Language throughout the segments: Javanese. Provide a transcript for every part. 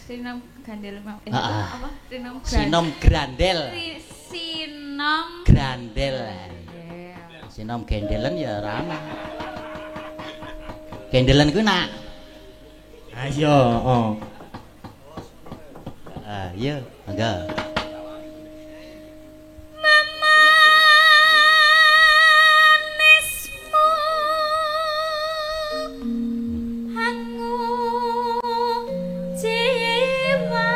Sinom Gandel mau. Apa? Sinom Sinom Grandel. Sinom Grandel. Sinom gendelen ya ora ana. Gendelen kuwi nak. Ayo, heeh. Iya, mangga. Memanismu hangu jiwa.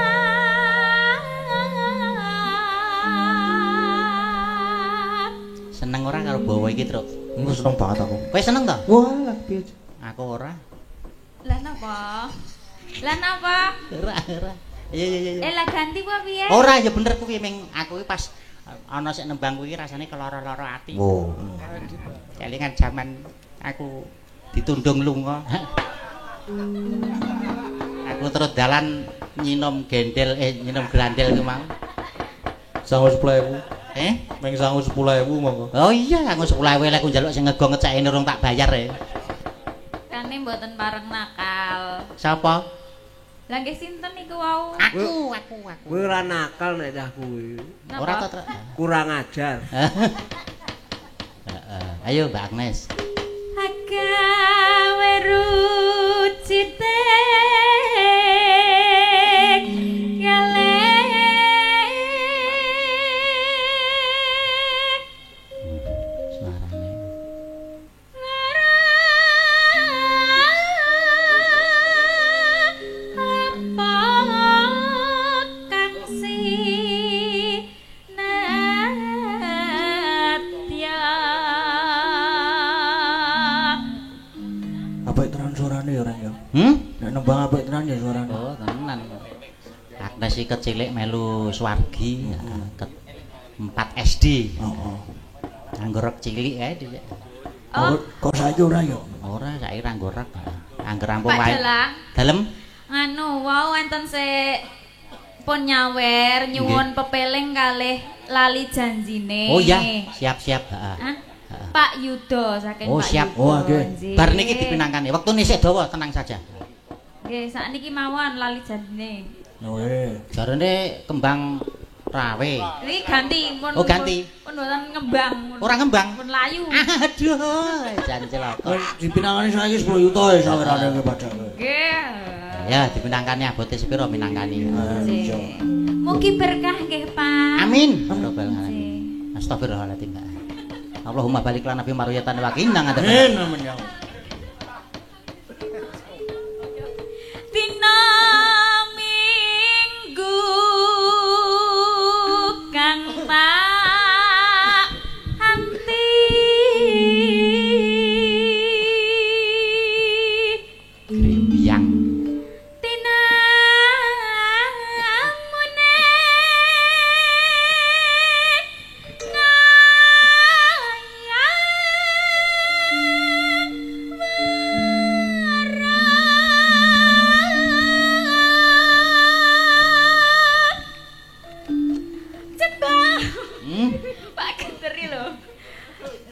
Seneng ora karo bawa iki, Truk? Engko seneng banget aku. Kowe seneng to? Wah, lah piye? Aku ora. Lah napa? Lah napa? Ora, ora. Iya, iya, iya. Lah ganti apa piye? Ora, ya bener kuwi ming aku iki pas ana sik nembang kuwi rasane keloro-loro ati. Oh. Kelingan jaman aku ditundung lunga. Aku terus dalan nyinom gendel nyinom grandel ku mau. Sangu 10.000. Eh? Ming sangu 10.000 monggo. Oh iya, sangu 10.000 lek aku njaluk sing ngego ngecekne urung tak bayar e. Kane mboten pareng nakal. Sapa? Lah nggih sinten niku wau? Aku. Kowe ora nakal nek cah kuwi. Ora to, Truk? Kurang ajar. Heeh. Ayo Mbak Agnes. Agawe rucite kale. Suarane. Apik tenan suarane ya, Reng ya. Hmm? Nek nembang apik tenan ya suarane. Oh, tenan. Agnes iki kecilik melu swargi ket 4 SD. Heeh. Nganggo rek cilik kae dhisik. Oh, Kok saiki ora ya? Ora, saiki ra nggo rek. Angger rampung Pak wae. Dalang. Dalem? Nganu wau enten sik pun nyawer nyuwun pepeling kalih lali janjine. Oh iya, siap-siap, heeh. Hah? Pak Yudo saking Oh, Pak siap. Yudo. Oh, nggih. Nggih. Bar niki dipinangkani. Wektune sik dawa, tenang saja. Nggih, sakniki mawon lali janjine. Oh, eh. Jarene kembang rawe. Iki ganti pun. Oh, ganti. Pun mboten ngembang. Ora ngembang. Pun layu. Aduh, jan celaka. Dipinangkani saiki 10 juta ya sawerane kowe padake. Nggih. Ya, dipinangkani abote sepiro minangkani. Nggih. Mugi berkah nggih, Pak. Amin. Rabbal alamin. Astagfirullahaladzim. Allahumma balik lana fi maruyatan wa qina adzaban. Amin amin ya. Dina Minggu kang tak anti Grembyang. Tinamune Jebak. Hmm? Pak Geteri lho.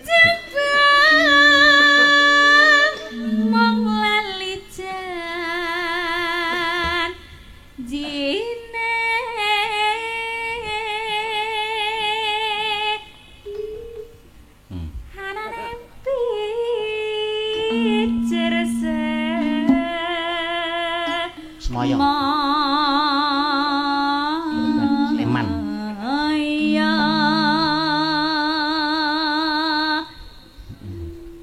Jebak mong lali jan jine. Hmm. Hanane pijer Semoyo. Sleman. Iya.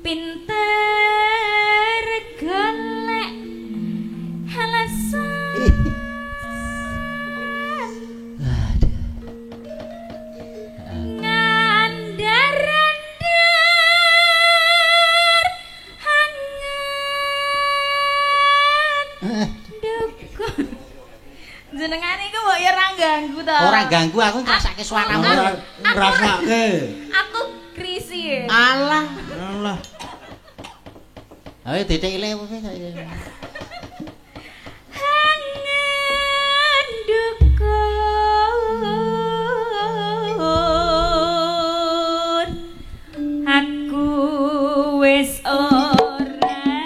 Pinter golek alasan. Ngandar-andar hangat dukun. Jenengan iku mbok ya ora ganggu to. Ora ganggu aku ngrasake suaramu. Ora ngrasake. Aku krisi. Alah. Alah. Ayo titik ile apa saiki. Hangat dukun. Aku wis ora percaya.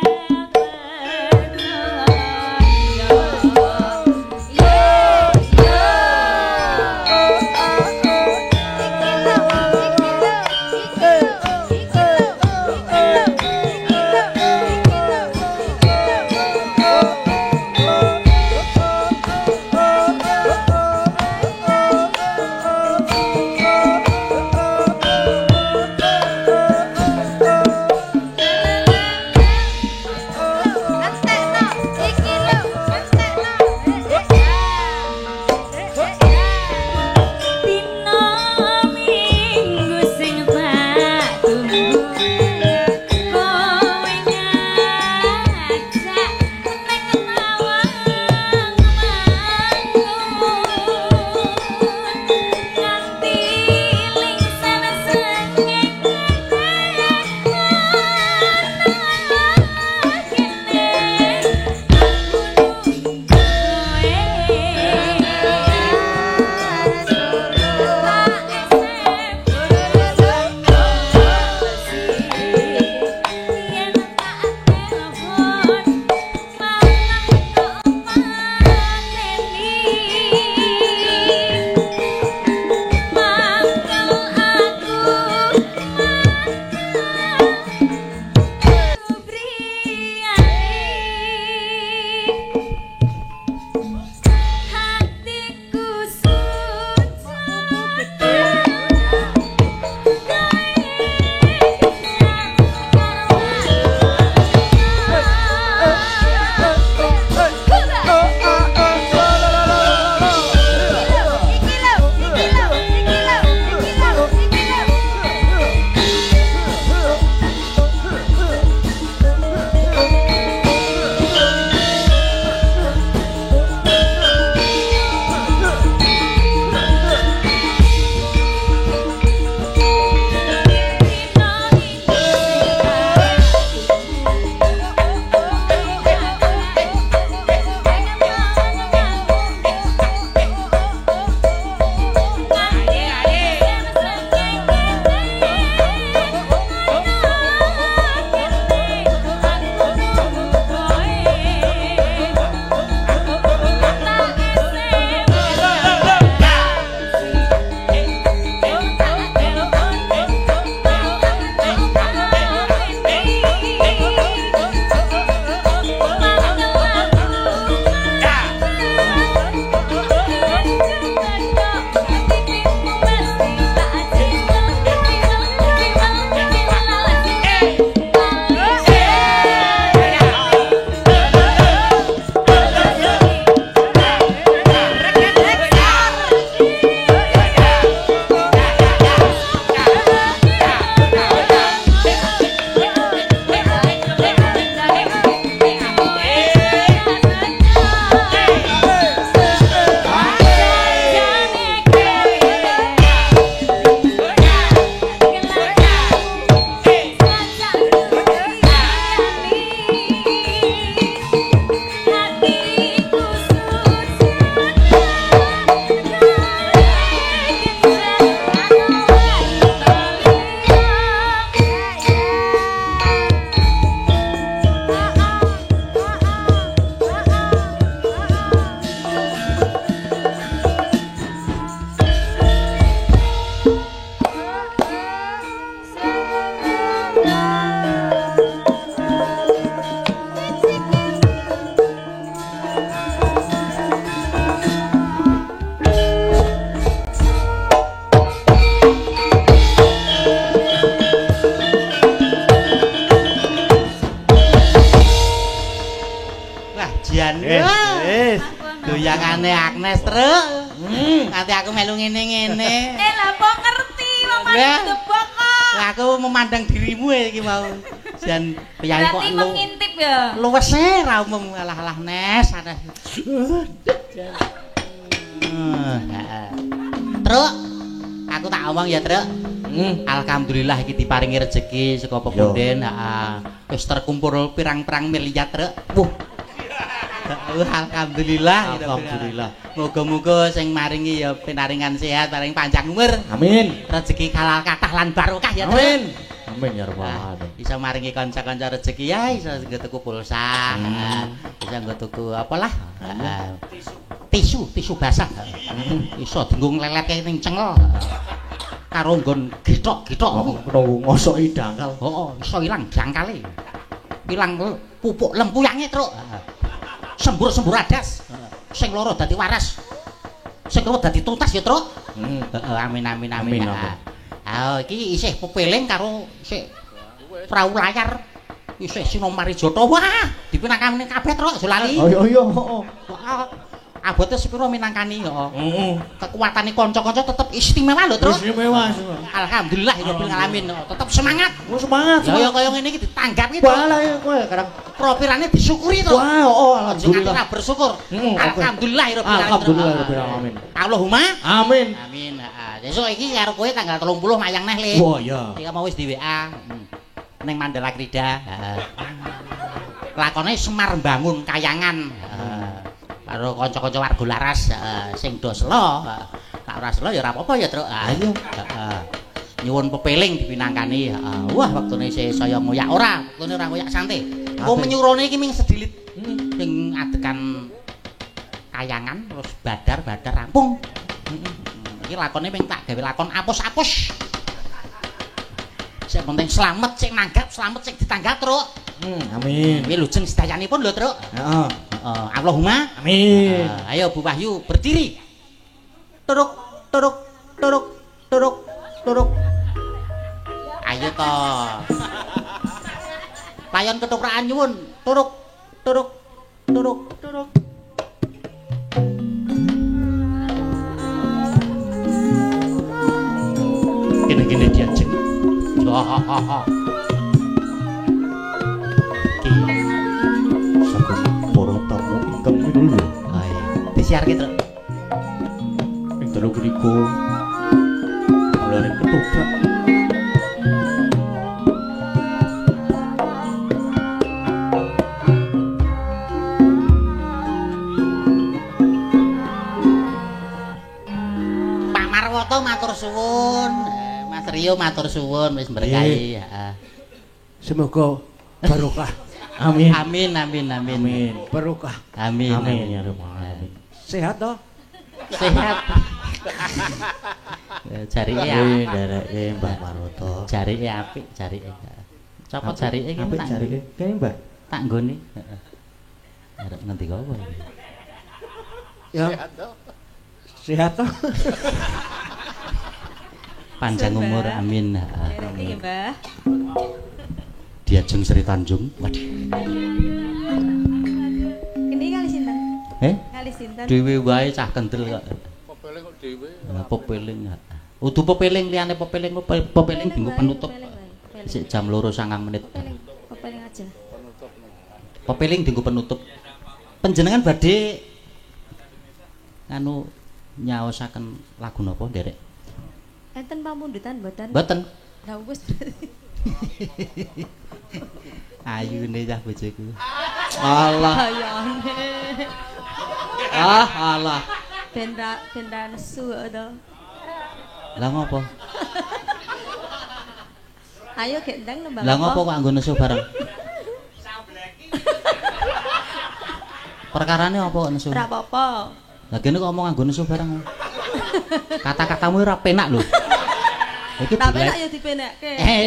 Wis, goyangane Agnes, Truk. Nanti aku melu ngene-ngene. Eh, lah kok ngerti wong Lah. debok kok. Lah aku memandang dirimu iki mau. Jan piyayi kok Berarti lu. mengintip ya. Luwese ra umum alah-alah Nes, alah. Truk, aku tak omong ya, Truk. Alhamdulillah iki diparingi rejeki saka pepunden, heeh. Wis terkumpul pirang-pirang miliar, Truk. Wuh, Alhamdulillah. Alhamdulillah. Muga-muga sing maringi ya pinaringan sehat, paring panjang umur, Amin. rezeki halal kathah lan barokah ya, Truk. Amin. Amin ya rabbal Ah, alamin. iso maringi kanca-kanca rezeki ya, iso nggo tuku pulsa, iso nggo tuku apalah. Tisu, tisu basah. Iso dienggo ngleletke ning cengel. Karo nggon githok-githok. Kok ngosoki dangkal. Heeh, iso ilang dangkale. Ilang pupuk lempuyange, Truk. Sembur-sembur adas. Sing loro dadi waras. Sing loro dadi tuntas ya, Truk. Heeh, amin amin amin. Amin, amin. Ah, iki isih pepeling karo isih prau layar. Isih Sinomarijoto. Wah, dipinangkani kabeh, Truk, aja lali. Oh iya iya, heeh. Wah, abote sepiro minangkani, heeh. Heeh. Kekuatane kanca-kanca tetep istimewa lho, Truk. Istimewa istimewa. Alhamdulillah rabbil alamin. Tetep semangat. Oh, semangat. Ya ya kaya ngene iki ditanggapi, Truk. Wah, lah ya kowe kadang Profilane disyukuri, Truk. wah, oh Aja nganti alhamdulillah. ora bersyukur. Oke. Alhamdulillah rabbil alamin. Alhamdulillah rabbil alamin. Allahumma Amin. amin. Heeh. Sesuk iki karo kowe tanggal 30 mayang neh, Le. Wah, iya. Iki mau wis di WA. Ning Mandala Krida. Heeh. Lakone Semar Bangun Kayangan. Heeh. Karo kanca-kanca warga Laras, sing do selo. Tak ora selo ya ora apa-apa ya, Truk. Ah, iya. Heeh. Nyuwun pepeling dipinangkani. Heeh. Wah, wektune isih saya ngoyak ora, wektune ora ngoyak santai. Engko Santai. menyurone iki ming sedilit. Sing adegan kayangan terus badar-badar rampung. Iki lakone ming tak gawe lakon apus-apus. Sing penting slamet sing nanggap, slamet sing ditanggap, Truk. Amin. Wilujeng sedayanipun lho, Truk. Heeh. Heeh, Allahumma. Amin. Ayo Bu Wahyu berdiri. Turuk, turuk, turuk, turuk, turuk. Ayo to. Layon ketoprakan nyuwun. Turuk, turuk, turuk, turuk. Kene-kene diajeng. Ki, Sagung para tamu ingkang minulya. ayo disiarke, Truk. Ing dalu punika mulane ketoprak. Pak Marwoto matur suwun. Mas Rio matur suwun wis berkahi, heeh. Semoga barokah, Amin. Amin amin amin. Amin. barokah. Amin. Amin ya rabbal alamin. Sehat toh? Sehat. Jarike Nggih, ndereke Mbah Marwoto. Jarike apik, jarike. Copot jarike iki Apik tak jarike. Kene Mbah. tak nggone. Heeh. Arep ngendi apa iki? Ya. Sehat toh? Panjang umur amin. Heeh. Ngerti ya, Mbah. Diajeng Sri Tanjung. Waduh. Ini kali sinten? Eh? Kali sinten? Dhewe wae cah kendel kok. Pepeling kok dhewe. Pepeling. Udu pepeling liyane pepeling, pepeling dienggo penutup. Sik jam 2.09. Pepeling, pepeling aja. Pepeling dienggo penutup. Panjenengan badhe nganu nyaosaken lagu napa, Nderek? Enten pamundutan mboten? Mboten. Lah wis berarti. Ayune cah bojoku. Alah. Bayane. Ah, alah. Ben ra nesu kok to. Lah ngopo? Ayo gek ndang nembang. Lah ngopo kok anggo nesu bareng? Perkarane apa kok nesu? Ora apa-apa. Lah kene kok omong anggo nesu bareng. Kata-katamu ora penak lho. Iki Tapi penak ya dipenakke. Eh,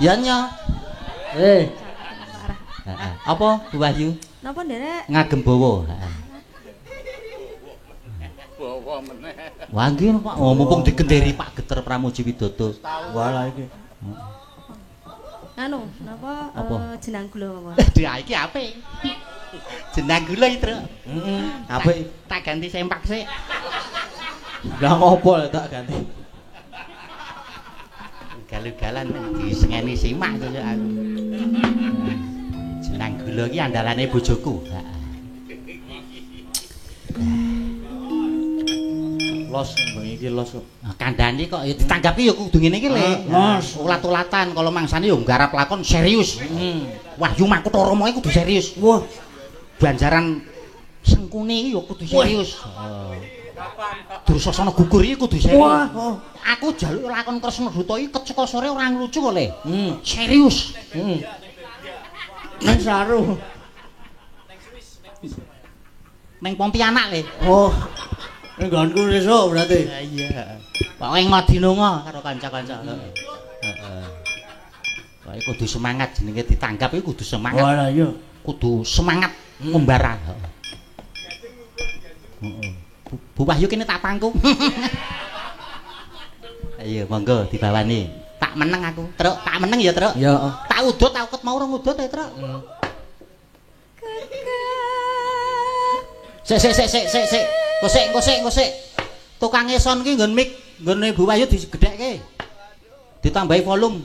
ya nyo. Eh, Heeh. Apa Bu Wahyu? Napa nderek? Ngagem bawa. Heeh. Bawa meneh. Wah nggih Pak, oh, mumpung digenderi Pak Geter Pramuji Widodo. walah iki. Anu, napa Apa? jenang gula mawon. Dia iki apik. Jenang gula iki, Truk. Heeh. Apik. Tak ganti sempak sik. Lah ngopo lek tak ganti? Galu-galan disengeni simak sesuk aku. Jenang gula iki andalane bojoku. Los bengi iki los kok. Nah, kandhane kok ya ditanggapi ya kudu ngene iki le. Los. Ulat-ulatan kalau mangsane ya nggarap lakon serius. Wahyu Makutha Rama iki kudu serius. Wah, Banjaran Sengkuni iki ya kudu serius. Dursasana gugur iki kudu serius. Wah. Oh. Aku jaluk lakon Kresna Duta iki keceka sore ora nglucu kok le. Serius. Nang saru. Neng Pontianak le. Oh. Ning nggonku sesuk berarti. Iya. Pokoke ngodinonga karo kanca-kanca. Heeh. Pokoke kudu semangat jenenge ditanggap iki kudu semangat. Wah, iya. Kudu semangat membara. Heeh. Bu Wahyu kene tak pangku. Ayo monggo dibawani. Tak meneng aku. Truk, tak meneng ya, Truk. Iya. Tak udut, aku ket mau ora ngudut ya, Truk. Sik sik sik sik sik sik. Kosik kosik kosik. Tukang son ki nggon mic, nggone Bu Wahyu digedhekke. Ditambahi volume.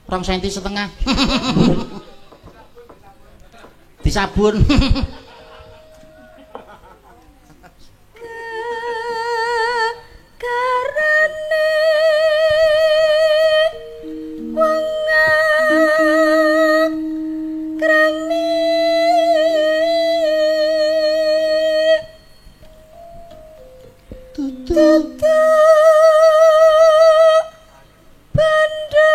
2,5 senti. Disabun. Karane wong krami tutu banda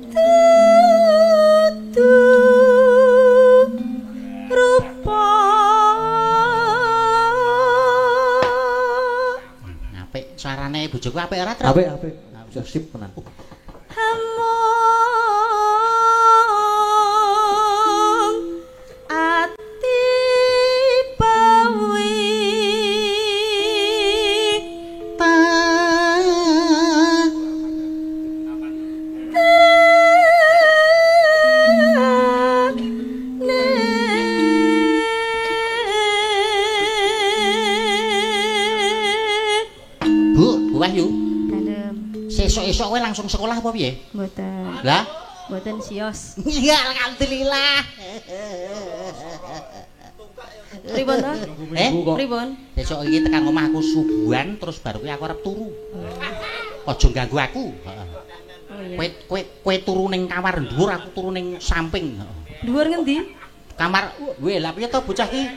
tutu rupa. Apik suarane bojoku apik ora, Truk? Apik, apik. Sip tenan. Hamung ati pawi Bu, Bu Wahyu, Dalem sesuk-esuk kowe langsung sekolah apa piye? mboten Lah? mboten sios. Iya, alhamdulillah. Pripun to? Eh? Pripun? Besok iki tekan omah aku subuhan terus baru kuwi aku arep turu. Aja ganggu aku. Heeh. Oh iya. Kowe kowe kowe turu ning kamar dhuwur, aku turu ning samping. Heeh. Dhuwur ngendi? Kamar weh lah piye to bocah iki?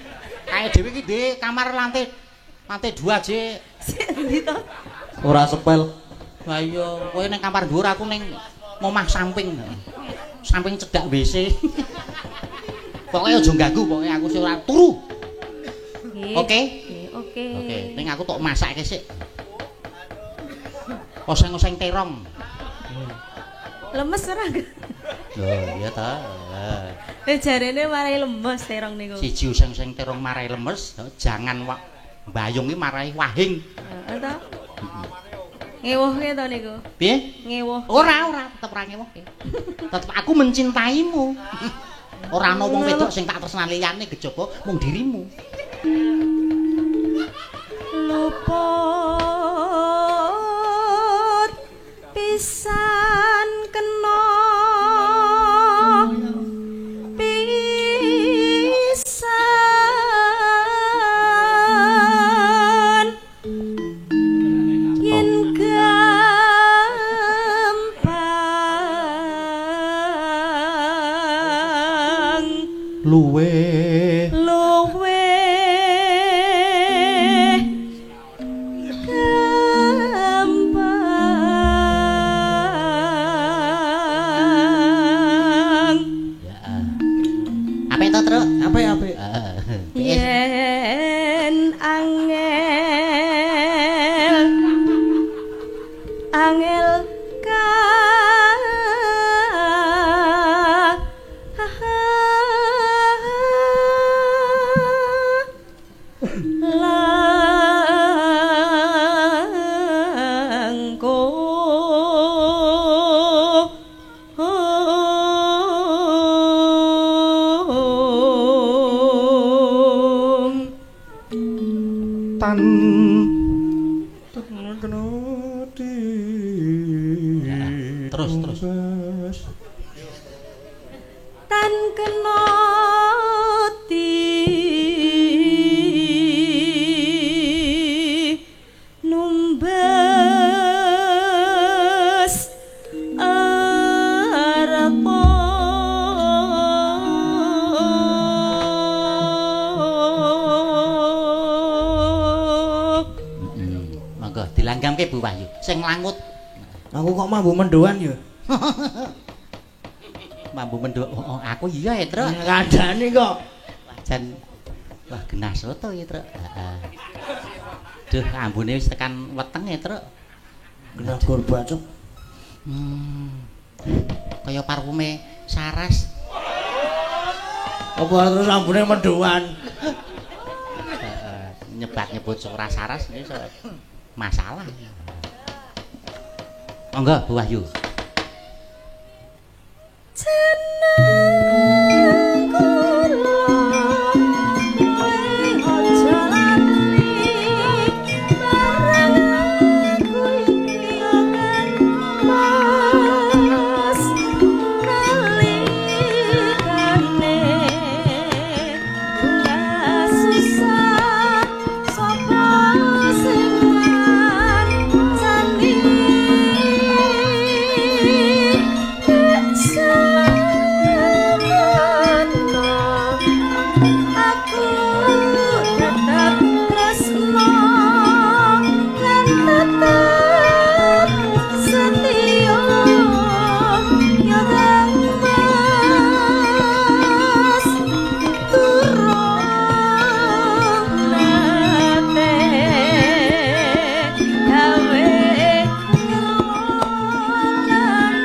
Kae dhewe iki duwe kamar lantai lantai 2 aja. Sik endi to? Ora sepel. Lah iya, kowe ning kamar dhuwur, aku ning omah samping. Samping cedhak WC. Pokoke aja ganggu, pokoke aku sing ora turu. Nggih. Oke? Nggih, oke. Oke, ning aku tok masake sik. Oseng-oseng terong. Lemes ora? Lho, iya ta. Eh jarene marai lemes terong niku. Siji oseng-oseng terong marai lemes, jangan mbayung iki marai wahing. Heeh ta? Ngewuhke to niku. Piye? Ngewuh. Ora, ora, tetep ora ngewuhke. Tetep aku mencintaimu. Ora ana wong wedok sing tak tresnani liyane kejaba mung dirimu. Luput pisan kena pisan yen gampang Luwe luwe gampang. Ya. Apik to, Truk? Apik, apik. Heeh. Piye? Yen angel angel ka langkung. Tan kena di Terus, terus. Tan kena di numbas arpa. Monggo dilanggamke Bu Wahyu. Sing langut. Aku kok mambu mendoan ya? Mambu mendo. Oh, aku iya ya, Truk. Kandhane kok. Jan wah genah soto ya, Truk. Heeh. Duh, ambune wis tekan weteng ya, Truk. Genah Gorbachev. Kaya parfume Saras. Apa terus ambune mendoan? Heeh, nyebat-nyebut ora Saras iso masalah. Monggo Bu Wahyu. Jeneng kula kowe aja lali bareng aku iki akan mas nalikane bunga susah sapa sing ngancani. Aku tetep tresno lan tetep setya ya Kang Mas turun nate gawe lan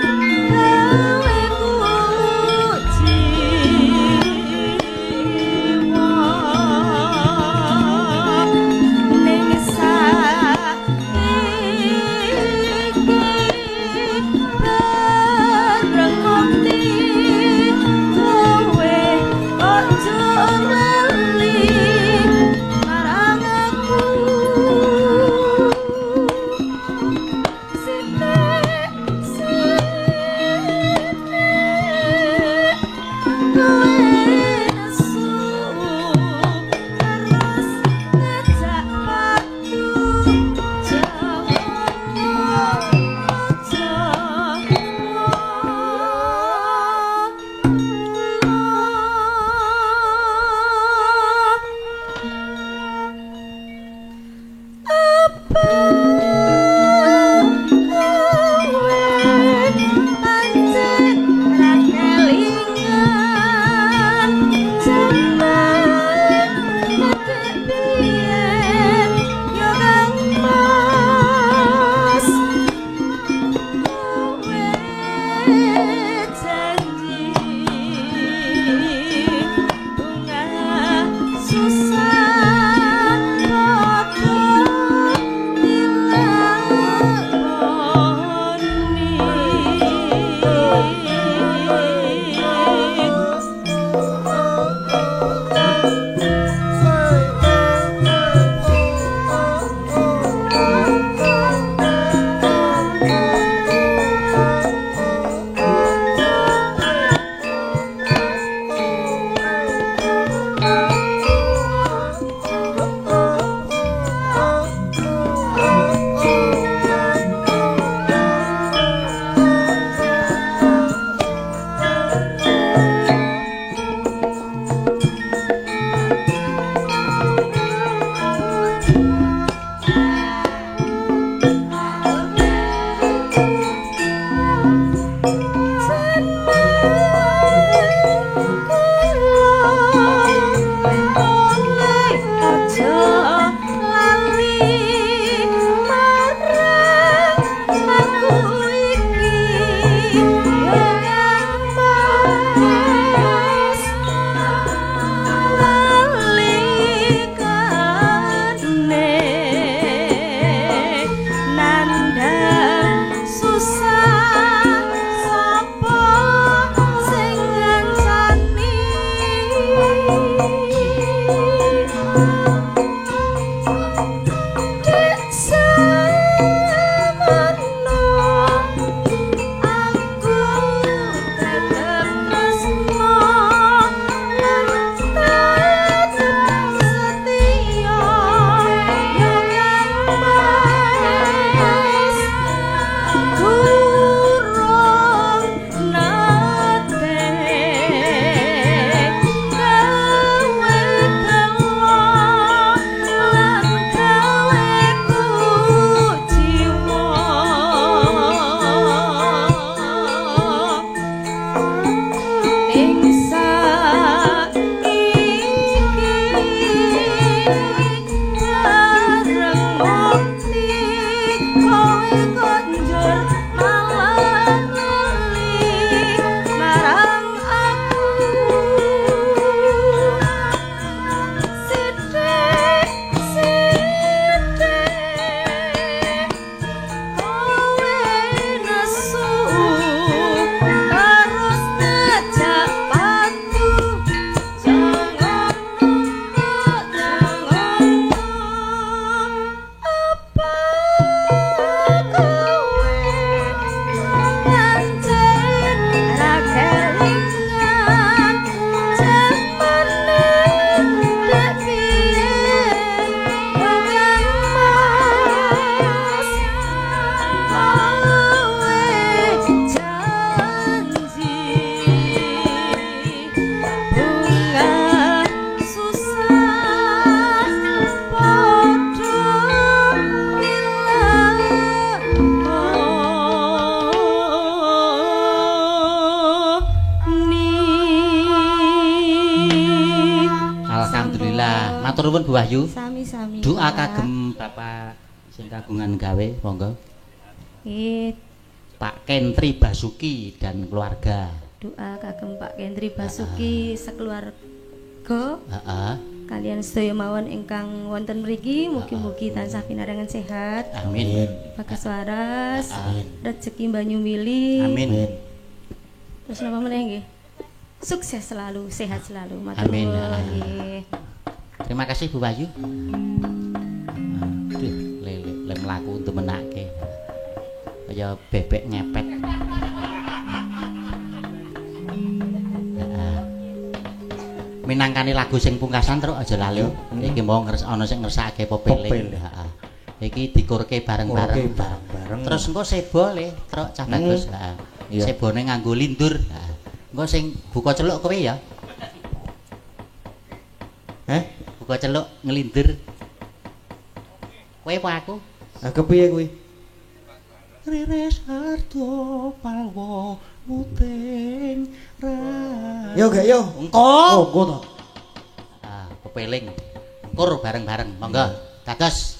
gawe kuciwa ning saiki bareng mukti kowe aja lali marang aku sithik sithik kowe nesu terus ngejak padu Jawa Alhamdulillah. Matur nuwun Bu Wahyu. Sami-sami. Doa kagem Bapak sing kagungan gawe, monggo. Nggih. Pak Kentri Basuki dan keluarga. Doa kagem Pak Kentri Basuki sekeluarga. Heeh. Kalian sedaya mawon ingkang wonten mriki mugi-mugi tansah pinaringan sehat. Amin. Bagas waras. Amin. Rezeki banyu mili. Amin. Terus napa meneh nggih? Sukses selalu, sehat selalu. Matur Amin. nuwun. Terima kasih Bu Wahyu. Aduh, lele le mlaku demenake. Kaya bebek ngepet. Heeh. Minangkani lagu sing pungkasan truk aja lali. Iki mau ana sing ngersakake pepeling. Heeh. Iki dikurke bareng-bareng. Terus engko sebo le, truk cah bagus. Heeh. Sebone nganggo lindur. Heeh. Engko sing buka celuk kowe ya. Heh? Buka celuk nglindur. Kowe apa aku? Ah kepiye kuwi? Riris hardo palwo muting ra. Yo gak yo. Engko. Oh, engko to. Ah, pepeling. Kur bareng-bareng. Monggo. Dados.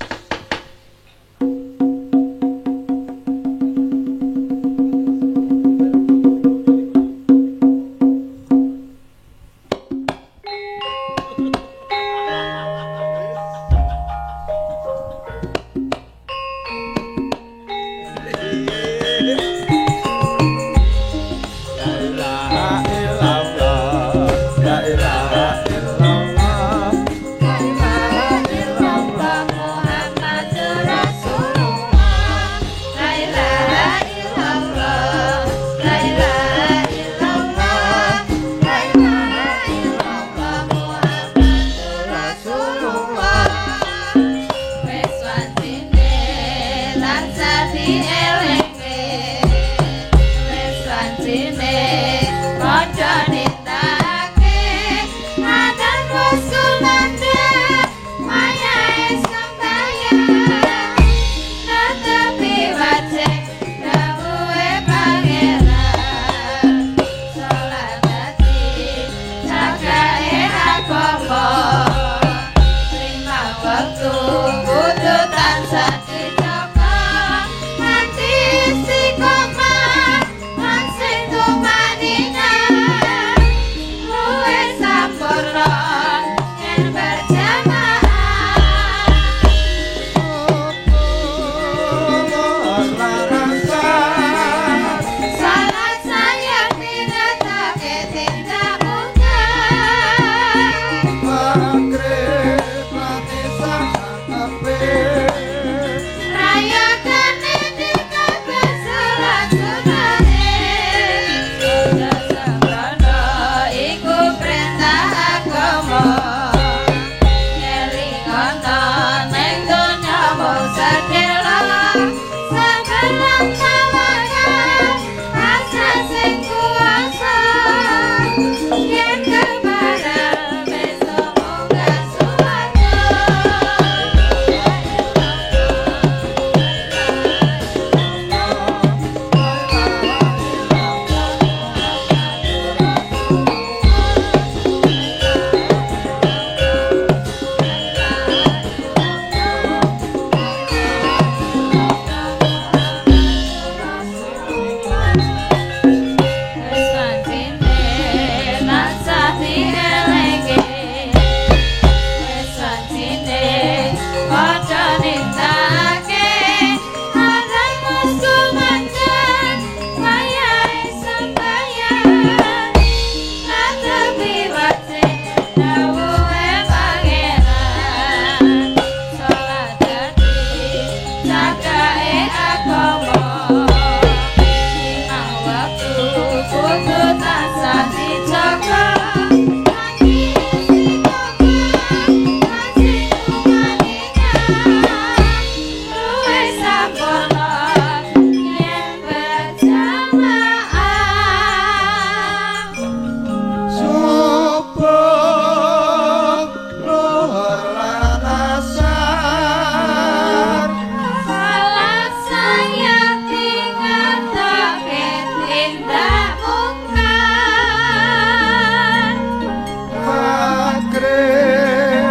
Maghrib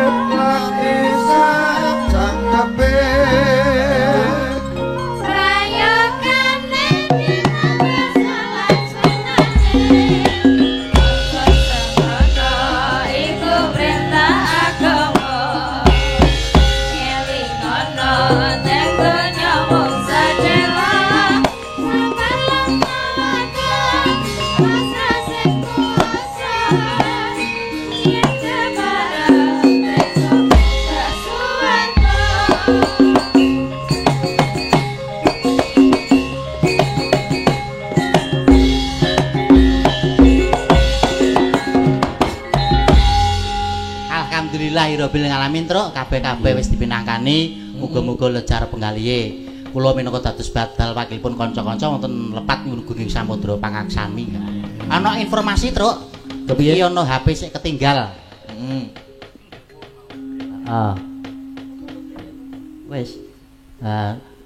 Alhamdulillahirabbil alamin, Truk, kabeh-kabeh wis dipinangkani, muga-muga lejar penggalihe. Kula minangka dados badal wakilipun kanca-kanca wonten lepat ngungging samudra pangaksami. Ana informasi, Truk. Kepiye? Iki ana HP sik ketinggal. Heeh. Heeh. Wis.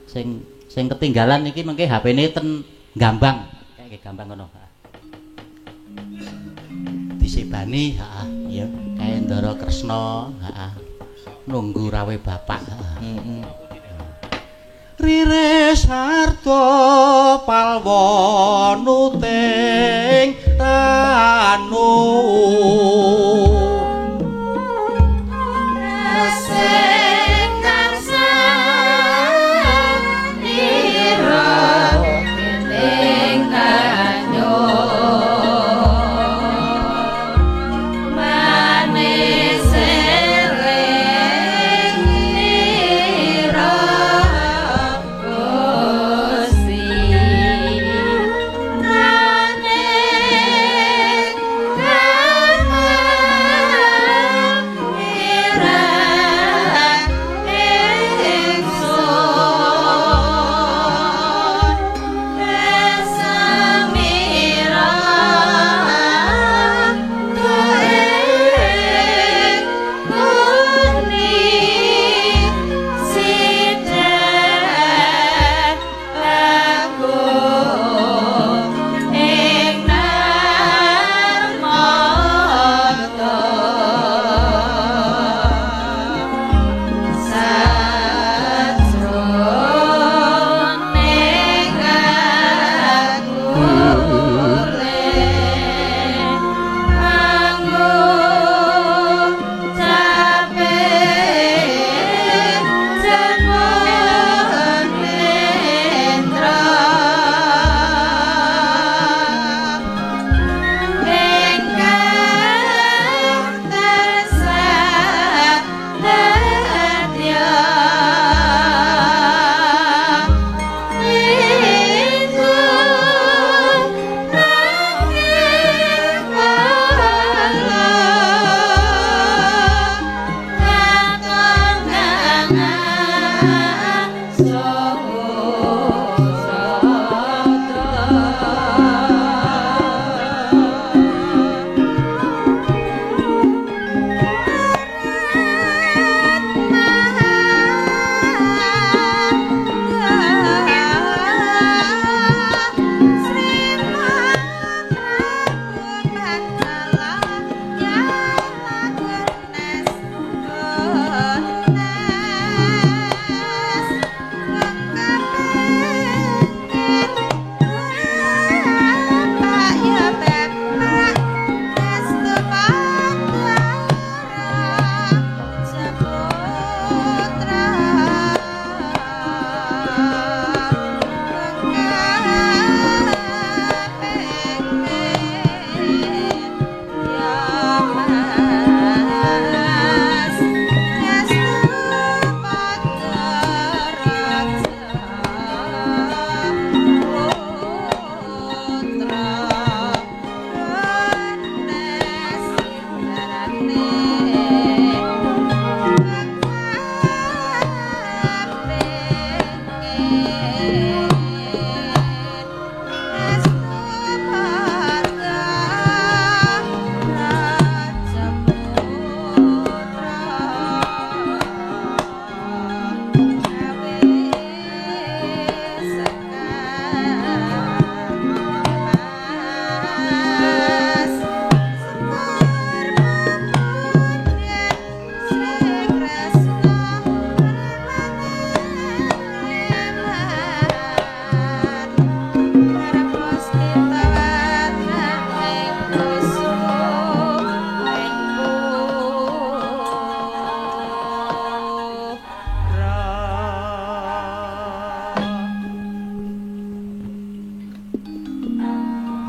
Sing sing ketinggalan iki mengke HP-ne ten Gambang. Kayak Gambang ngono. Disebani, heeh. Iya. Kae Ndara Kresna, heeh. Nunggu rawe bapak, heeh. Heeh. Riris harta palwa nuting tanu.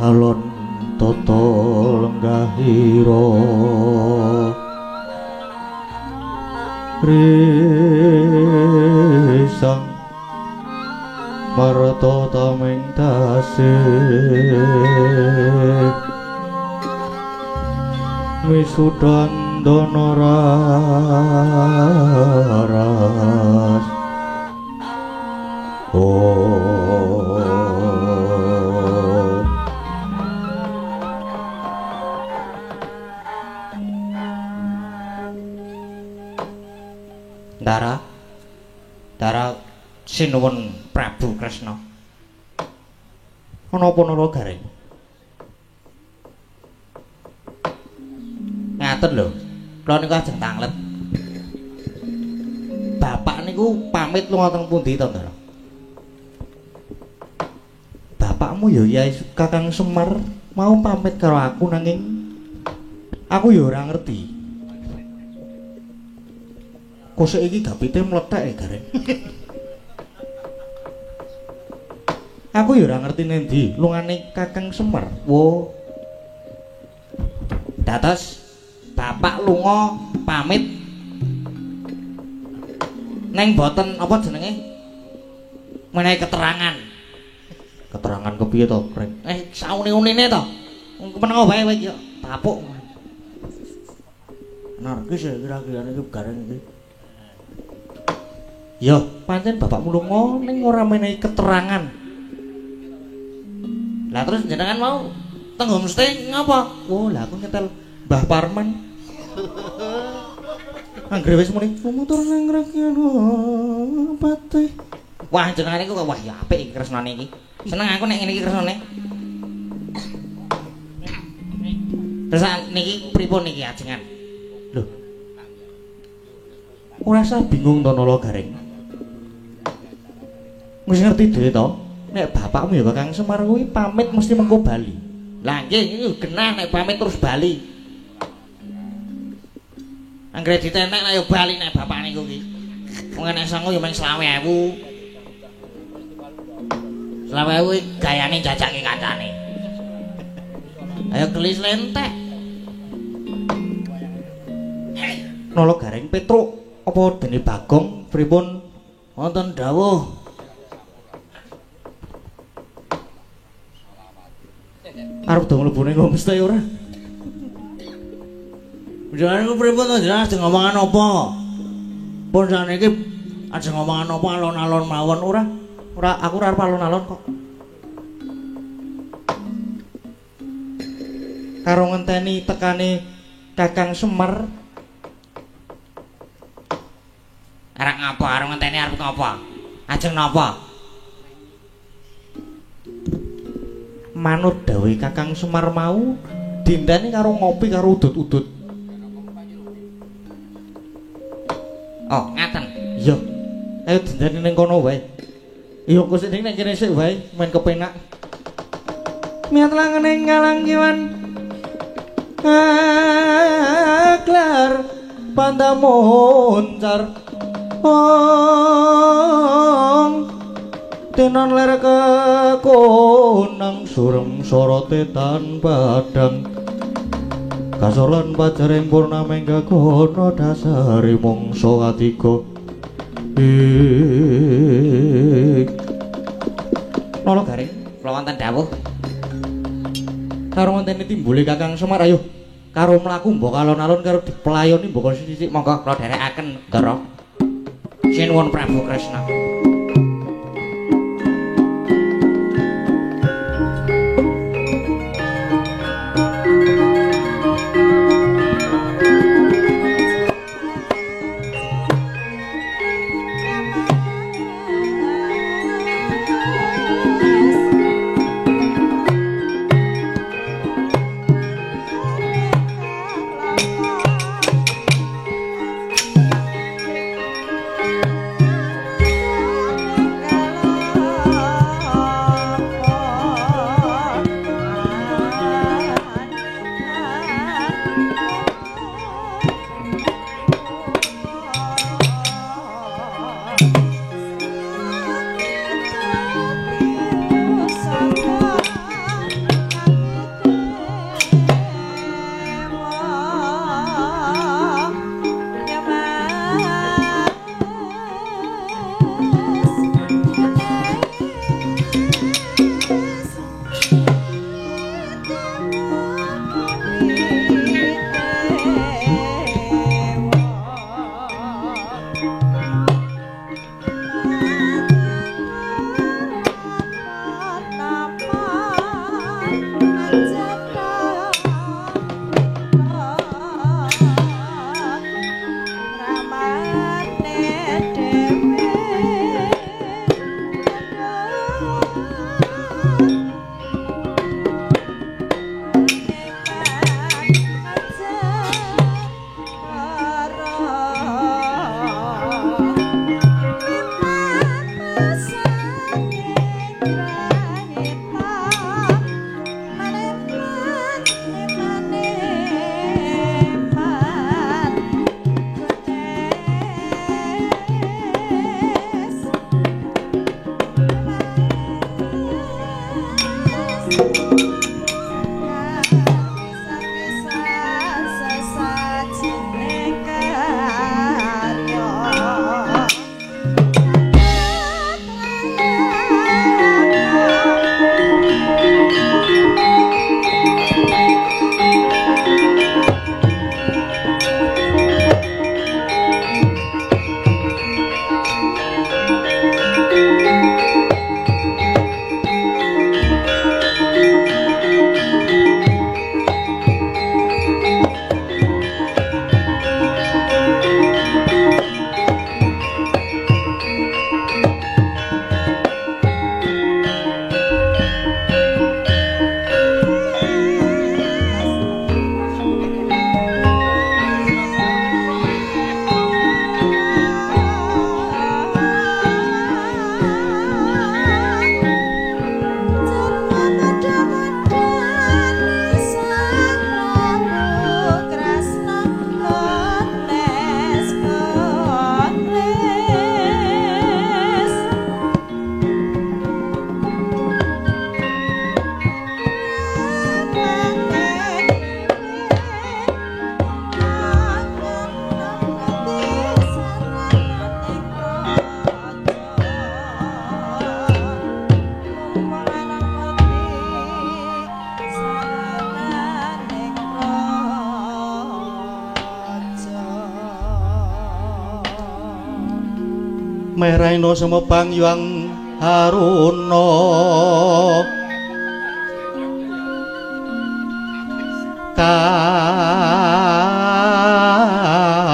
Alon tata lenggahira risang marta tameng tasih misudan Candana Raras. Oh. Ndara. Ndara sinuwun Prabu Kresna. Ana apa Nala Gareng? Ngaten lho. Kula niku ajeng tanglet. Bapak niku pamit lunga teng pundi to, Ndara? Bapakmu ya Yai Kakang Semar mau pamit karo aku nanging aku ya ora ngerti. Kosek iki gapite mlethek ya, Gareng. Aku ya ora ngerti nendi lungane Kakang Semar. Wo. Dados bapak lunga pamit neng boten apa jenenge menehi keterangan. Keterangan kepiye to, Reng? Sauni-unine to. Menengo wae kowe iki tapuk. Narkis ya kira-kira iki Gareng iki. Ya, pancen bapakmu lunga ning ora menehi keterangan. Lah terus jenengan mau teng homestay ngapa? Oh, lah aku nyetel Mbah Parman. Anggere wis muni lumatur nang rakyat patih. Wah, jenengan iku kok wah ya apik iki kresnane iki. Seneng aku nek ngene iki kresnane. Terus niki pripun niki ajengan? Lho. Ora usah bingung to Nala Gareng. Wis ngerti dhewe to, nek bapakmu ya Kakang Semar kuwi pamit mesti mengko bali. Lah nggih iki genah nek pamit terus bali. Anggere ditenek nek ya bali nek bapak niku iki. Wong nek sangu ya mung 20.000. 20.000 gayane jajake kancane. Ayo gelis lentek. Nala Gareng Petruk apa dene Bagong pripun wonten dawuh? Arep do mlebu ning homestay ora? Jenengan niku pripun to jenengan ajeng ngomongan apa? Pun saniki ajeng ngomongan apa alon-alon mawon ora? Ora, aku ora arep alon-alon kok. Karo ngenteni tekane Kakang Semar. Arep ngapa? Arep ngenteni arep ngapa? Ajeng napa? Manut dawuhe Kakang Semar mau dinteni karo ngopi karo udut-udut. Oh, ngaten. Iya. Ayo dinteni ning kono wae. Iya, kok sing ning kene sik wae, men kepenak. Miat langene ngalang kiwan. Aklar pandamoncar. Ong tenan ler kekonang surem sorote tan padang. Kasor lan pajaring purnaming gagono dasare mangsa katiga. Nala Gareng, kula wonten dawuh. Karo ngenteni timbule Kakang Semar ayo. Karo mlaku mbok alon-alon karo diplayoni mbok sithik monggo kula dherekaken, Ndara. Sinuwun Prabu Kresna. Thank you. Meraino semebang Hyang Haruna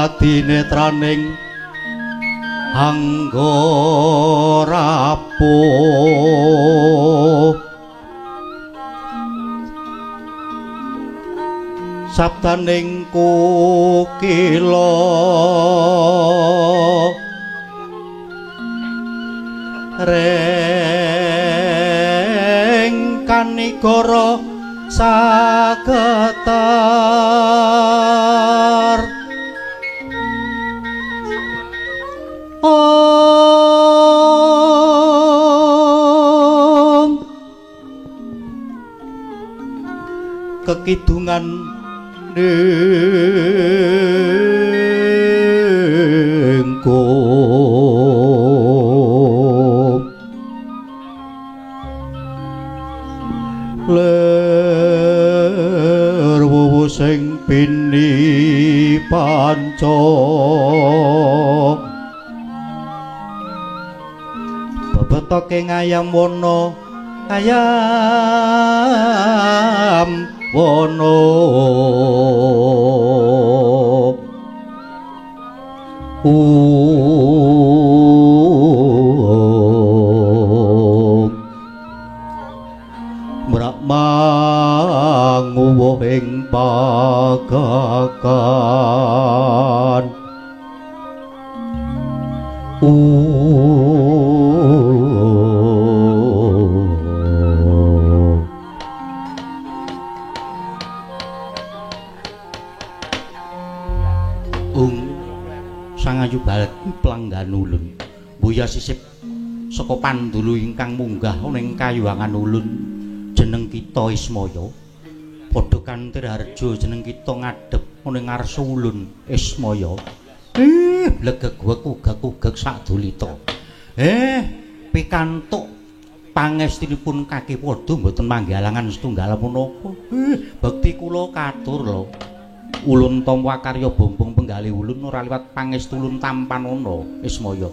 kadinetraning angga rapuh sabdaning kukila reng kanigara sagetar om kekidungan ningkum ler wuwu sing bini panca bebetoke ngayam wana ayam wana um mrakmanguwuh ing pagagan Sangayu balki planggan ulun buya sisip saka pandulu ingkang munggah ning kayuwangan ulun jeneng kita Ismaya padha kanthi harjo jeneng kita ngadhep ning ngarsa ulun Ismaya blegeg wekugek-ugek sadulita pikantuk pangestinipun kaki padha mboten manggalangan setunggal punapa bekti kula katur lho ulun tampa karya bombong penggalih ulun ora liwat pangestu ulun tampanana Ismaya.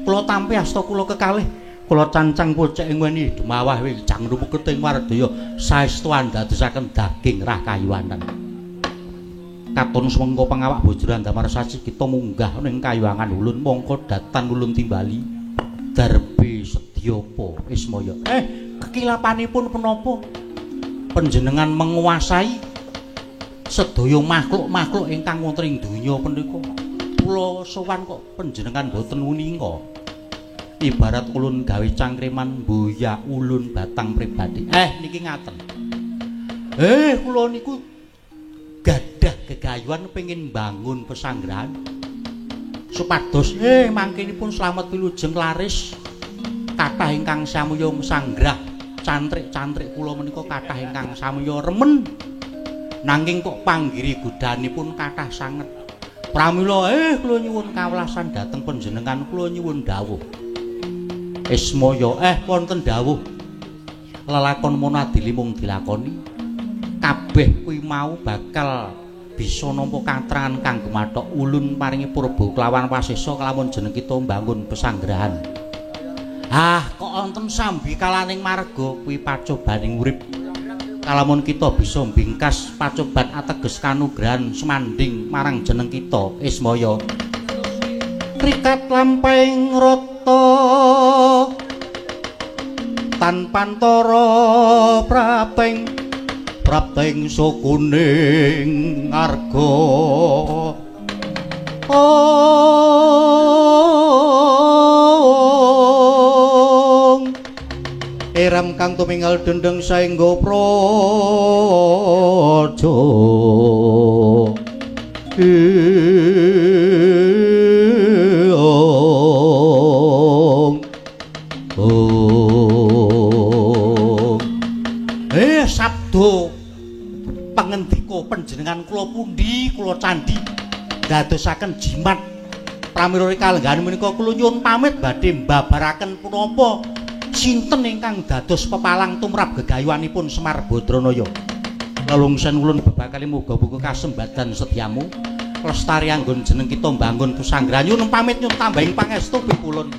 Kula tampi asta kula kekalih kula cancang pocek ing weni dumawah wijang rumeket ing wardaya saestu andadosaken daging rah kayuwanan. Katon swengka pangawak bojor andamar saci kita munggah ning kayuwangan ulun mongko datan ulun timbali darbe sedyapa Ismaya. Kekilapanipun menapa panjenengan menguasai sedaya makhluk-makhluk ingkang wonten ing donya punika kula sowan kok panjenengan boten uninga ibarat ulun gawe cangkriman mboya ulun batang pribadi niki ngaten kula niku gadah gegayuhan pengin bangun pesanggrahan supados mangkinipun slamet wilujeng laris kathah ingkang samya sanggrah cantrik-cantrik kula menika kathah ingkang samya remen nanging kok panggiri godhanipun kathah sanget. Pramila kula nyuwun kawelasan dhateng panjenengan kula nyuwun dawuh. Ismaya wonten dawuh. Lelakon monadili mung dilakoni. Kabeh kuwi mau bakal bisa nampa katrangan kang gumathok ulun paringi purba kelawan wasesa kelamun jeneng kita mbangun pesanggrahan. Ah, kok wonten sambikalaning marga kuwi pacobaning urip. Kalamun kita bisa mbingkas pacoban ateges kanugrahan semanding marang jeneng kita Ismaya. Krikat lampahing rata tanpantara prapting prapting sukuning arga eram kang tumingal dendeng saengga praja sabda pangendika panjenengan kula pundi kula candhi dadosaken jimat pramila kalenggahan menika kula nyuwun pamit badhe mbabaraken punapa sinten ingkang dados pepalang tumrap gegayuhanipun Semar Badranaya. Lelungsen ulun bebakali muga-muga kasembadan setyamu. Lestari anggon jeneng kita mbangun pesanggrahan. Nyuwun pamit nyuwun tambahing pangestu pipulun.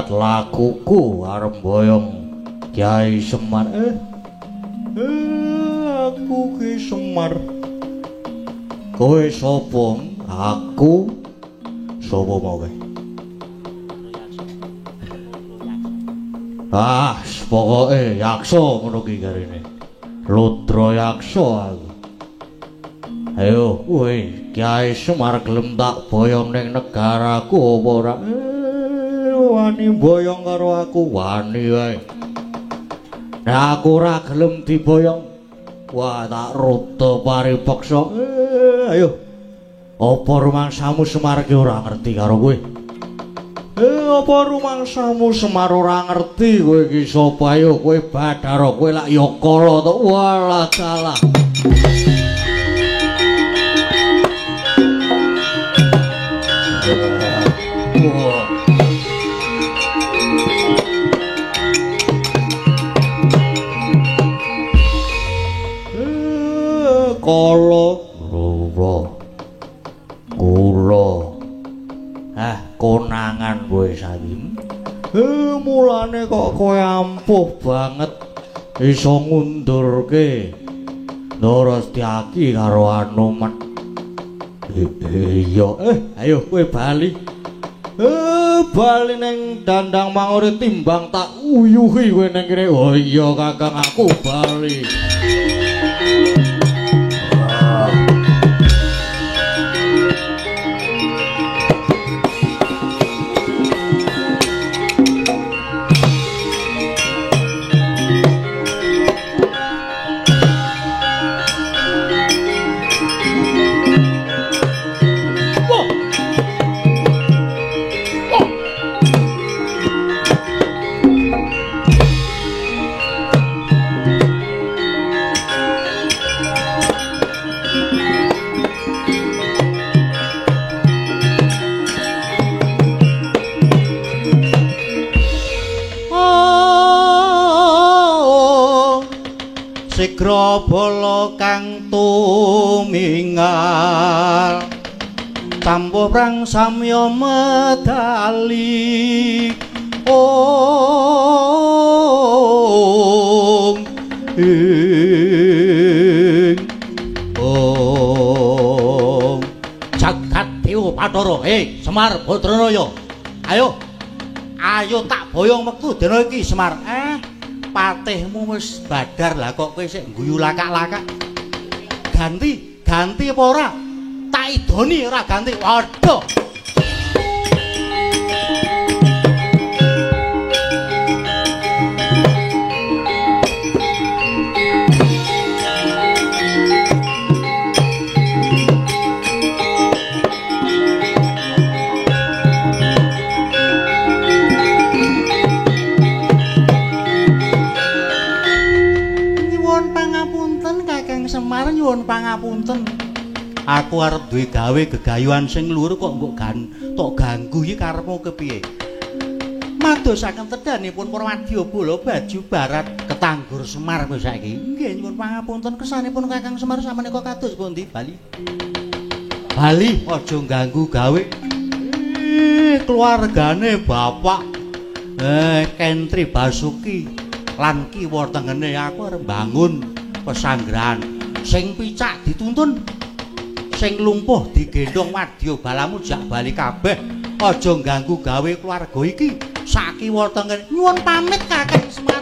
Lakuku arep mboyong Kyai Semar. Aku ki Semar. Kowe sapa? Aku sapa mau kowe? Ah, pokoke yaksa ngono ki karene. Ludra yaksa aku. Ayo kowe Kyai Semar gelem tak boyong ning negaraku apa ora? Wani boyong karo aku, wani wae. Nek aku ora gelem diboyong, wah tak rute paripeksa. Ayo. Apa rumangsamu Semar ki ora ngerti karo kowe? Apa rumangsamu Semar ora ngerti kowe iki sapa? Ayo kowe Bathara, kowe lak ya kala to. Walah dalah. Wah. Kala ruwa kula konangan kowe saiki. Mulane kok kowe ampuh banget iso ngundurke Ndara Setyaki karo Anoman. Iya, ayo kowe bali. Bali ning Dandang Mangure timbang tak uyuhi kowe ning kene. Oh iya Kakang, aku bali. Sigra bala kang tumingal tambuh prang samya medali. Ong ing Bathara. Semar Badranaya. Ayo. Ayo tak boyong wektu dina iki Semar. Patihmu wis badar lah kok kowe sik guyu lakak-lakak. Ganti, ganti apa ora? Tak idoni ora ganti. Waduh. Semar nyuwun pangapunten. Aku arep duwe gawe gegayuhan sing luhur kok mbok tok ganggu iki karepmu kepiye? Madosaken tedhanipun para wadyabala baju barat ketanggur Semar kowe saiki. Nggih nyuwun pangapunten kesanipun Kakang Semar sameneika kados pundi Bali? Bali aja ganggu gawe. Keluargane bapak Kentri Basuki lan kiwa tengene aku arep bangun pesanggrahan. Sing picak dituntun, sing lumpuh digendhong wadya balamu jak bali kabeh. Aja ganggu gawe keluarga iki. Sakiwa tengen nyuwun pamit Kakang Semar.